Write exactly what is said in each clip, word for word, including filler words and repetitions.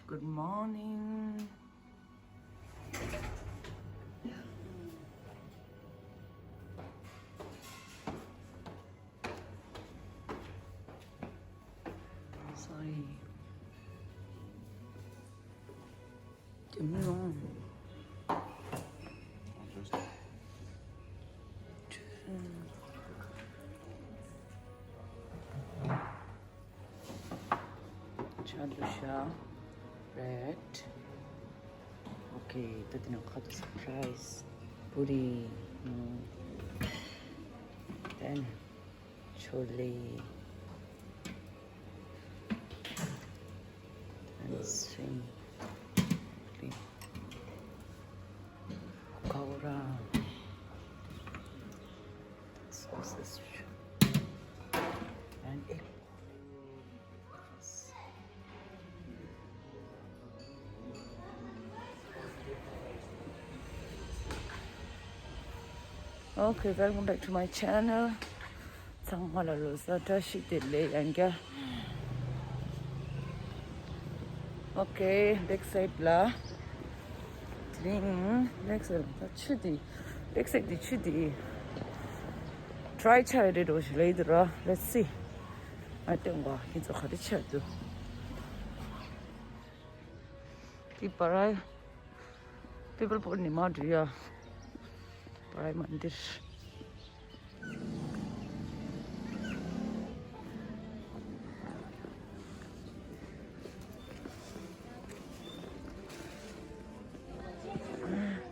Good morning. Sorry. Give me one. ཇ་འདུག་ཤག bread. Okay, ད་དེ་ནས་ཁ་ཐུག་surprise. Puri. Then chole. And shrimp. Pakora. Sausage. And egg. Okay, welcome back to my channel. ཚང་མ་ལ་ལོ་གསར་བཀྲ་ཤིས་བདེ་ལེགས་ཡང་བསྐྱར། Okay, back side ལ། དེ་རིང་back side ལ་ད་ཆུ་དེ། back side དེ་ཆུ་དེ། dry ཆགས་རེད་འགྲོ་ཞིག་ལས་དེ་ར། Let's see. ང་སྟོན་གོ་ཁྱེད་ཚོ་ག་རེ་ཆགས་འདུག་དེ་བ་ར། People put Nima Driya. Bharai Mandir.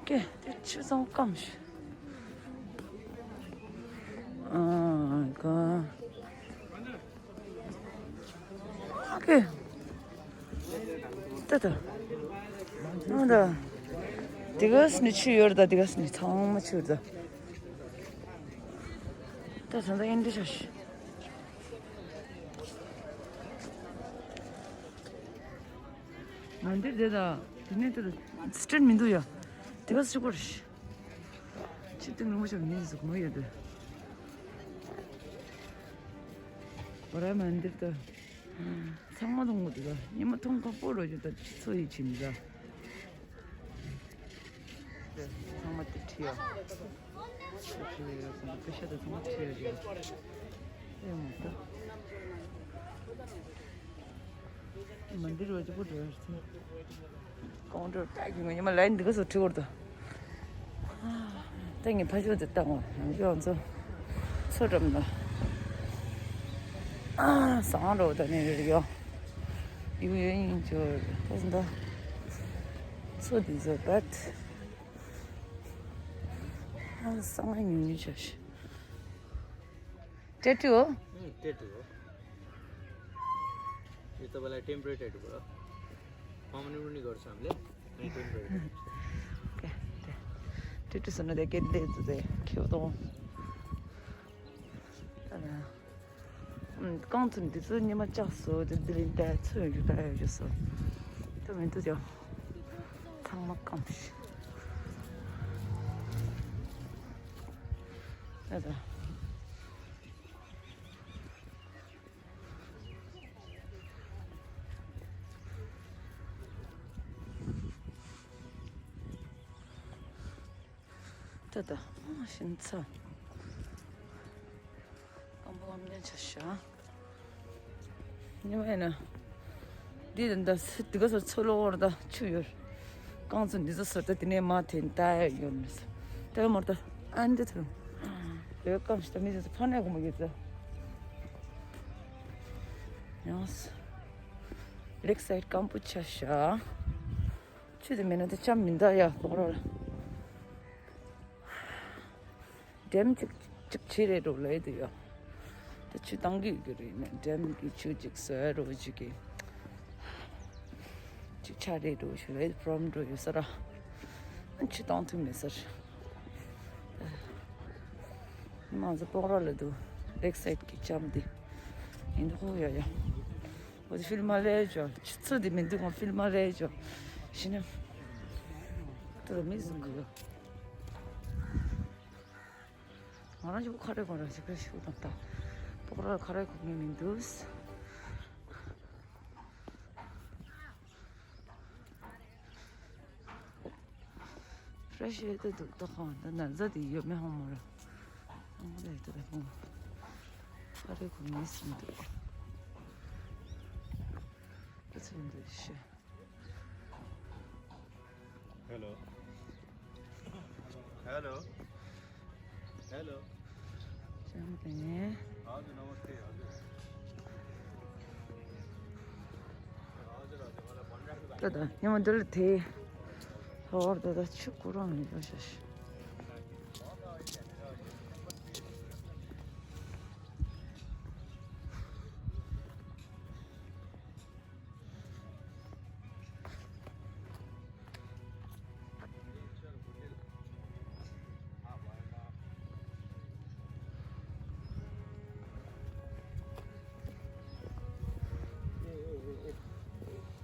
Okay, that's some comes. Ah, God. Okay. ད་ད། ཨ་ད། དེ་ག་སི་ནི་ཆུ་ཡོད་ད། དེ་ག་སི་ནི་ཚང་མ་ཆུ་ད། ད་ད་ད་ཨིན་དི་ཤ་ཤི། མན་དིར་དེ་ད། དེ་ནས་ད་སི་ཊེན་མི་འདུག་ཡ། དེ་ག་སི་ཆུ་གོ་རེ་ཤི། ཆི་ཏིང་རིན་པོ་ཆེ་མི་ཟུག་མོ་ཡོད་དེ། བ་ར་མན་དིར་ད། ཚང་མ་མཐོང་གི་འདུག་ད། ཉི་མ་མཐོང་ཁ་པོ་རོ་ཡོད་ད། ཆུ་ཚོད་ཡི་ཕྱིན་ད། ཚང་མ་དེ་ཁྲིད་ཡ། ཁྲིད་ཡ་ཡོད་ཟེར་ན་པེ་ཤ་དེ་ཚང་མ་ཁྲིད་ཡ་ཡོད། ཨེ་མ་ད། མན་དིར་བ་ཅིག་པོ་འགྲོ་ཡ་རེད། ཀོང་ཀྲོར་ཏག་གི་ངོ་ཉི་མ་ལའིན་འདི་ག་སོ་ཁྲི་བོར་དུ། ཏེ་ངས་ཕ་ཤོད་དུ་བཏང་བ་ཡང་ཅི་ཡང་ཚོ་ཚོ་འགྲམ་ལ། ཨ་སང་རོ་ད་ནས་རེད་ཡོ། ཡུ་ཡུ་ཡིན་ཅོ་ད་ཟིན་ད། ཚོ་འདི་ཚོ་བད། ཨ་སང་ཉུང་ཉུང་ཆ་ཤི། Tattoo? Hmm, tattoo हो। यो तपाईँलाई temporary tattoo हो। Permanent पनि गर्छ हामीले। अनि temporary। Okay, tattoo सुन्नु त के दे तुझे क्यों तो। अम कौन सुन दिस निमा चासो दिस दिलिन ता छु यु ता यु सो। तो मैं तो जो। ཚང་མ་སྐམ་ཤི། ཨ་ད། ད་ད། ཨ་ཤིན་ཚ། སྐམ་པོ་ཨམ་ཉན་ཆ་ཤ། ཉི་མ་ཡིན་ན། འདི་དང་འདི་ག་སོ་ཚོ་ལོ་བོར་ད་ཆུ་ཡོད། རྐང་ཚོ་འདི་ཚོ་སོ་ད་དེ་ནས་མ་ཐེན་ད་ཡོད་མི་སོ། ད་མོར་ད་ཨན་འདི་ཚོ། ལོས་སྐམ་ཤི་ད་མི་ཚོ་ཕ་ནས་གོ་མོ་ཡོད་ད། ཡང་། ལེག་སའིད་སྐམ་པོ་ཆ་ཤ། ཆུ་དེ་མེད་ན་དེ་ཆམ་མི་འདའ་ཡ་ལོག་རོགས་ལ། ཌེམ་གཅིག་གཅིག་བྱེད་རེད་འགྲོ་ལས་དུ་ཡོད། ད་ཆུ་བཏང་གི་ཡོད་ཀྱི་རེད་ནས་ཌེམ་གི་ཆུ་གཅིག་བཟོས་རོགས་གཅིག་གི། གཅིག་ཆ་རེད་འགྲོ་ཞུ་ལས་པྲོམ་འགྲོ་ཡོད་ས་ར། ཆུ་བཏང་ཐུབ་མེད་ས་ར། མང་ཚོ་སྤོག་ར་ལ་དུ་ལེག་སའིད་ཀྱི་ལྕམ་འདི་ཡིན་འདུག་ཧོ་ཡ་ཡ། འོ་དེ་ཕིལ་མ་ལས་ཅོ་ཆུ་ཚོད་འདི་མི་འདུག་ང་ཕིལ་མ་ལས་ཅོ་ཤི་ན། ད་མི་བཟུང་གི་ཡོད། ང་རང་ཅིག་པོ་ཁ་རས་གོན་ར་ཞིག་རེ་ཞིག་དང་ད། སྤོག་ར་ཁ་རས་གོན་ངེས་མི་འདུག་བཀྲ་ཤིས་ལྟ་འདུག་ད་ཁོང་ད་ན་ཚ་དེ་ཡོད་མེད་ཧ་མ་ར། ཨང་ལས་ད་ད་ཁོང་ཨ་རེ་ཁོ་མི་སྲིད་འདུག་ད་ཚོད་འདུག་ཤེས། Hello. Hello. Hello. ཅང་དེ་ནས། हजुर, नमस्ते, हजुर। हजुर, हजुर, मलाई भनिराख्नु भएको ད་ད་ཉི་མ་འདི་ལ་དེ། ཧོར་ད་ད་ཆུ་ཀུ་རང་མི་འགྲོ་ཤག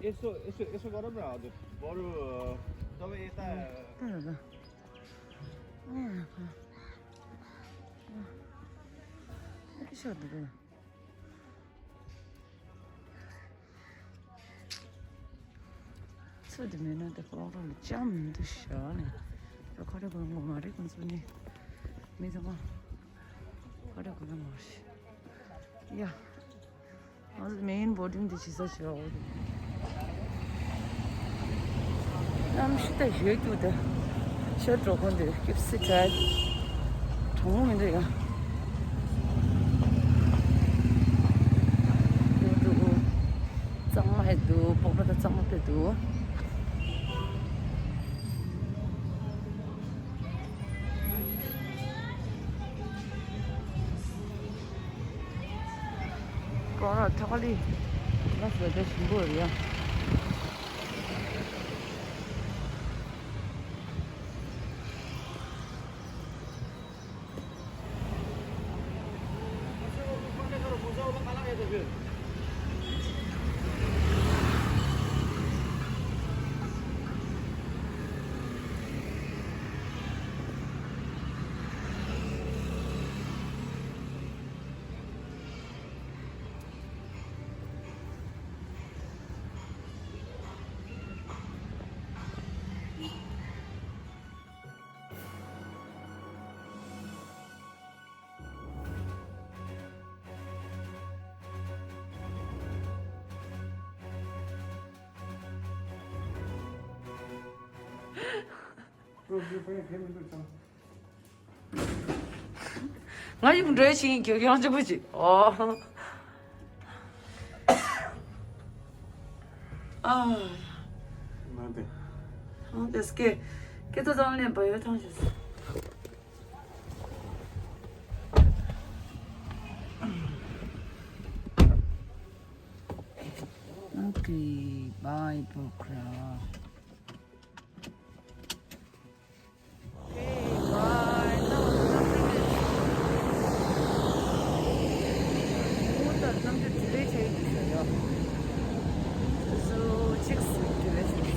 यसो यसो यसो गरौँ न। हजुर, बरु तपाईँ यता ཚོད་དུ་མེད་ན་དེ་ཀོ་ལོང་ཀྲོང་ལ་ཅང་མི་འདུག་ཤག་ནས། ད་ཁ་རེ་གོ་ལོང་གོ་མ་རེད་ཁོང་ཚོ་ནི། མི་ཚང་མ་ཁ་རེ་གོ་ལོང་མ་རེད་ཡ། ང་ཚོ་མེན་བོ་ཊིང་དེ་བྱེད་ས་བྱེད་འོ། གནམ་གཤིས་ད་ཞོད་འདུག་ད། ཤར་འགྲོ་གོ་འདི་སྐྱིབས་སི་ཁྲལ་གྲང་མོ་མི་འདུག་ཡ། འདུག་འདུག་གཙང་མ་ཧེ་འདུག་སྤོག་པ་ད་གཙང་མ་དཔེ་འདུག་ཀོ་ར་ཐོག་ལི་ལ་སོ་དེ་ཞིམ་པོ་རེད་ཡ། ང་ཡུམ་འགྲོ་ཞིང་ཁྱོད་ཡང་ཅི་བུ་ཅི། ཨོ། ཨ། མ་དེ། ཨོ་དེ་སྐད། སྐད་ཐོ་ཙམ་ལེན་པ་ཡོད་ཐང་ཞིག Okay, bye, Pokhara. Okay, bye. Now, so, chicks, delicious.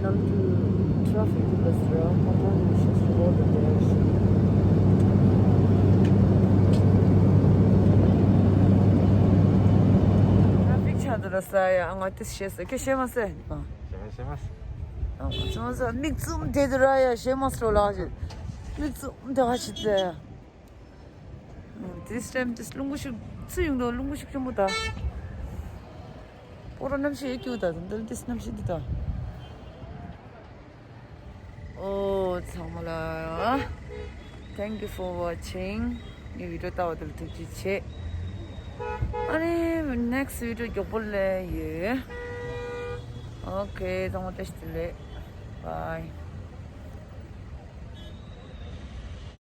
Come to traffic because there are contaminations in all the direction. Traffic ཆགས་འདུག་ལ་ས་ཡ་ང་དེ་ཤེས་ས་ཁྱེད་ཤེས་མ་ཟེར་ནི་པ། ཤེས་མ་ཤེས་མ། ཨ་ང་ཚོ་ས་མིག་བཙུམ་བསྡད་དུ་ར་ཡ་ཤེས་མ་སོ་ལགས་ཞེས། མིག་བཙུམ་བསྡད་བ་ཞིག་ཟེར། This time this རླུང་བུ་ཤུགས་ཚུར་ཡོང་དུས་རླུང་བུ་ཤུགས་ཆེན་པོ་དང་། སྤོ་རོ་གནམ་གཤིས་ཡོད་ཀྱི་འདུག་ད་འདི་འདི་གནམ་གཤིས་འདི་དང་། ཨོ་ཚང་མ་ལ། Thank you for watching. ངའི་བི་ཌིའོ་ལྟ་བ་དེ་ལ་ཐུགས་རྗེ་ཆེ། ཨ་ནི་next video མགྱོགས་པོ་སླེབས་ཡོད། Okay, ཚང་མ་བཀྲ་ཤིས་བདེ་ལེགས། Bye.